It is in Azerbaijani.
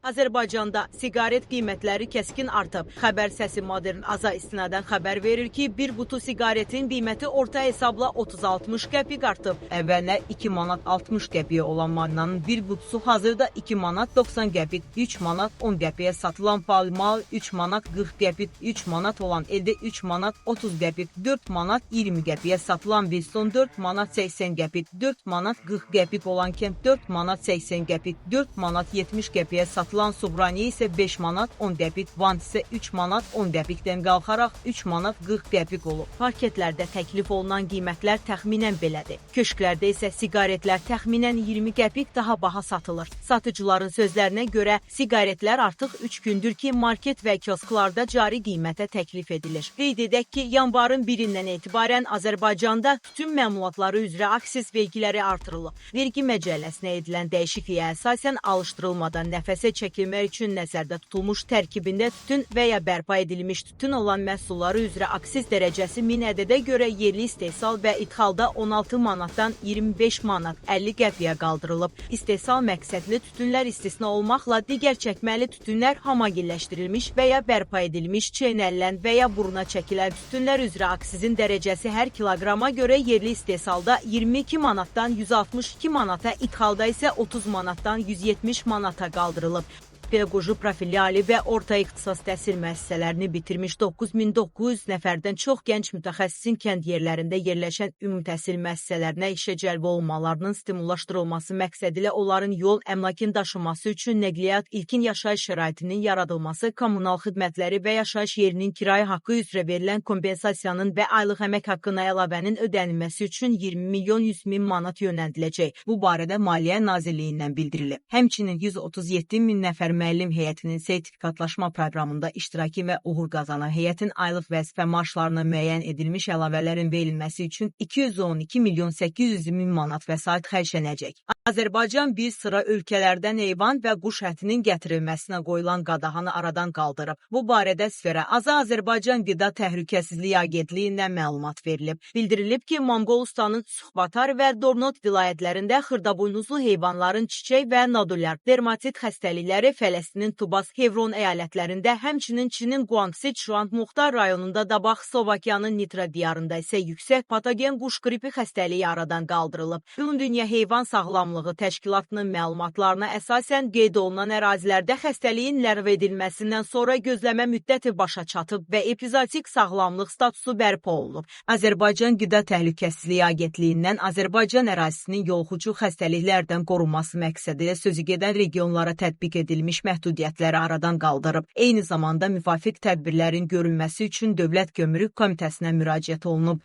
Azərbaycanda siqaret qiymətləri kəskin artıb. Xəbər səsi Modern Aza istinadən xəbər verir ki, bir qutu siqaretin qiyməti orta hesabla 30-60 qəpik artıb. Əvvəllər 2 manat 60 qəpiyə olan markanın bir qutusu hazırda 2 manat 90 qəpik, 3 manat 10 qəpiyə satılan Pall Mall 3 manat 40 qəpik, 3 manat olan elde 3 manat 30 qəpik, 4 manat 20 qəpiyə satılan Winston 4 manat 80 qəpik, 4 manat 40 qəpik olan Kent 4 manat 80 qəpik, 4 manat 70 qəpiyə satılan Sobraniye isə 5 manat 10 qəpik, Van isə 3 manat 10 qəpikdən qalxaraq 3 manat 40 qəpik olub. Marketlərdə təklif olunan qiymətlər təxminən belədir. Köşklərdə isə siqaretlər təxminən 20 qəpik daha baha satılır. Satıcıların sözlərinə görə siqaretlər artıq 3 gündür ki, market və kiosklarda cari qiymətə təklif edilir. Qeyd edək ki, yanvarın 1-dən etibarən Azərbaycanda tütün məmulatları üzrə aksiz vergiləri artırılıb. Vergi məcəlləsinə edilən dəyişikliyə əsasən alışdırılmadan nəfəsə çəkilmək üçün nəzərdə tutulmuş tərkibində tütün və ya bərpa edilmiş tütün olan məhsulları üzrə aksiz dərəcəsi 1000 ədədə görə yerli istehsal və idxalda 16 manatdan 25 manat 50 qəpiyə qaldırılıb. İstehsal məqsədli tütünlər istisna olmaqla digər çəkməli tütünlər hamagilləşdirilmiş və ya bərpa edilmiş, çeynənilən və ya buruna çəkilən tütünlər üzrə aksizin dərəcəsi hər kiloqrama görə yerli istehsalda 22 manatdan 162 manata, idxalda isə 30 manatdan 170 manata qaldırılıb. Pedaqoji profilli ali və orta ixtisas təhsil müəssisələrini bitirmiş 9900 nəfərdən çox gənc mütəxəssisin kənd yerlərində yerləşən ümumi təhsil müəssisələrinə işə cəlb olunmalarının stimullaşdırılması məqsədilə onların yol əmlakın daşınması üçün nəqliyyat, ilkin yaşayış şəraitinin yaradılması, kommunal xidmətləri və yaşayış yerinin kirayə haqqı üzrə verilən kompensasiyanın və aylıq əmək haqqına əlavənin ödənilməsi üçün 20 milyon 100 min manat yönəldiləcək. Bu barədə Maliyyə Nazirliyindən bildirilib. Həmçinin 137 min nəfər müəllim heyətinin sertifikatlaşma proqramında iştirakı və uğur qazanan heyətin aylıq vəzifə maaşlarına müəyyən edilmiş əlavələrin verilməsi üçün 212 milyon 800 min manat vəsait xərclənəcək. Azərbaycan bir sıra ölkələrdən heyvan və quş ətinin gətirilməsinə qoyulan qadağanı aradan qaldırıb. Bu barədə Sfera Aza Azərbaycan Qida Təhlükəsizliyi Agentliyindən məlumat verilib. Bildirilib ki, Monqolistanın Suxbatar və Dornot vilayətlərində xırdabuynuzlu heyvanların çiçək və nodulyar dermatit xəstəlikləri Fələstinin Tubas, Hevron əyalətlərində, həmçinin Çinin Guangxi Çuan Muxtar rayonunda Dabaq, Slovakiyanın Nitra diyarında isə yüksək patogen quş qripi xəstəliyi aradan qaldırılıb. Ümumdünya Heyvan Sağlamlığı Təşkilatının məlumatlarına əsasən qeyd olunan ərazilərdə xəstəliyin ləğv edilməsindən sonra gözləmə müddəti başa çatıb və epizootik sağlamlıq statusu bərpa olunub. Azərbaycan Qida Təhlükəsizliyi Agentliyindən Azərbaycan ərazisinin yoluxucu xəstəliklərdən qorunması məqsədilə sözügedən regionlara tətbiq edilmiş məhdudiyyətləri aradan qaldırıb. Eyni zamanda müvafiq tədbirlərin görülməsi üçün Dövlət Gömrük Komitəsinə müraciət olunub.